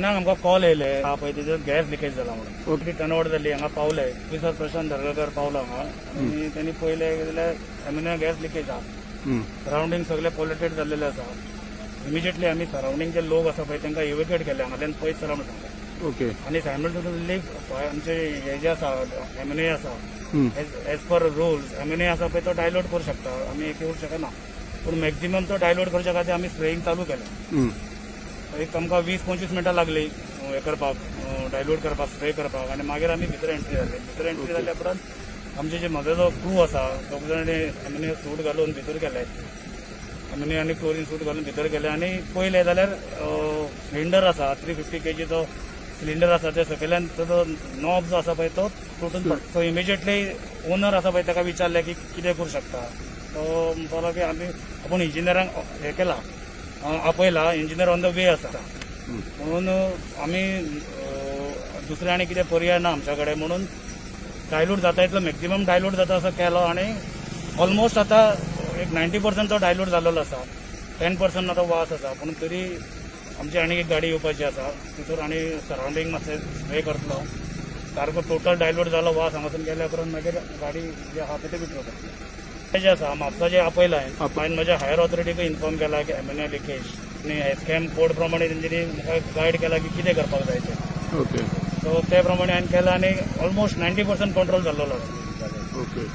10 आमकां कॉल येयले हा पळय तेजो गॅस लिकेज जाला म्हणून. टर्न जाली हांगा पावले ऑफिसर प्रशांत दर्गाकर पावलो हांगा आनी त्यांनी पळयलें जाल्यार एमोनिया गॅस लिकेज आहा, सरावंडींग सगळे पोल्युटेड जाल्लेले आसा. इमिजिएटली आमी सरावंडींग जे लोक आसा पळय तांकां इव्हेक्युएट केले हांगांतल्यान पयस सरा म्हणून सांगलें. ओके. आनी सायमल्टेनियसली आमचे हे जे आसा एमोनिया आसा एज पर रुल्स एमोनिया आसा पळय तो डायल्यूट करूं शकता, आमी एक करूं शकना, पूण मॅक्झिमम तो डायल्यूट करच्या खातीर आमी स्प्रेईंग चालू केलें. एक आमकां 20-25 मिनटां लागली हे करपाक, डायल्यूट करपाक, स्प्रे करपाक. आनी मागीर आमी भितर एंट्री जाली. भितर एंट्री जाल्या उपरांत आमचे जे म्हजो जो क्रू आसा दोग जाणांनी एमोनिया सूट घालून भितर गेले, एमोनिया आनी क्लोरीन सूट घालून भितर गेले आनी पयलें जाल्यार सिलिंडर आसा 350 kg cylinder आसा ते सकयल्यान ताजो नॉब जो आसा पळय तो तुटून पडलो. सो इमिजिएटली ओनर आसा पळय ताका विचारलें की कितें करूं शकता, तो म्हणपाक की आमी आपूण इंजिनियरांक हें केला, आपयला, इंजिनियर ऑन the way आसा म्हणून आमी दुसरें आनी कितें पर्याय ना आमच्या कडेन म्हणून डायल्यूट जाता इतलो मॅक्झिमम डायल्यूट जाता असो केलो आनी ऑलमोस्ट आतां एक 90% तो डायल्यूट जाल्लो आसा, 10% आतां वास आसा. पूण तरी आमची आनी एक गाडी येवपाची आसा तितूर आनी सरावंडींग मातशें स्प्रे करतलो, सारको टोटल डायल्यूट जालो वास हांगासून गेल्या उपरांत मागीर गाडी जी आहा ते भितर वतली. जे आसा म्हापसा जे आपयला हांवें म्हज्या हायर ऑथॉरिटीक इन्फॉर्म केला की एमोनिया लिकेज आनी एसकेएम कोड प्रमाणे तेंच्यांनी म्हाका गायड केला की कितें करपाक जाय तें. ओके. सो ते प्रमाणे हांवें केलां आनी ऑलमोस्ट 90% कंट्रोल जाल्लो आसा. ओके.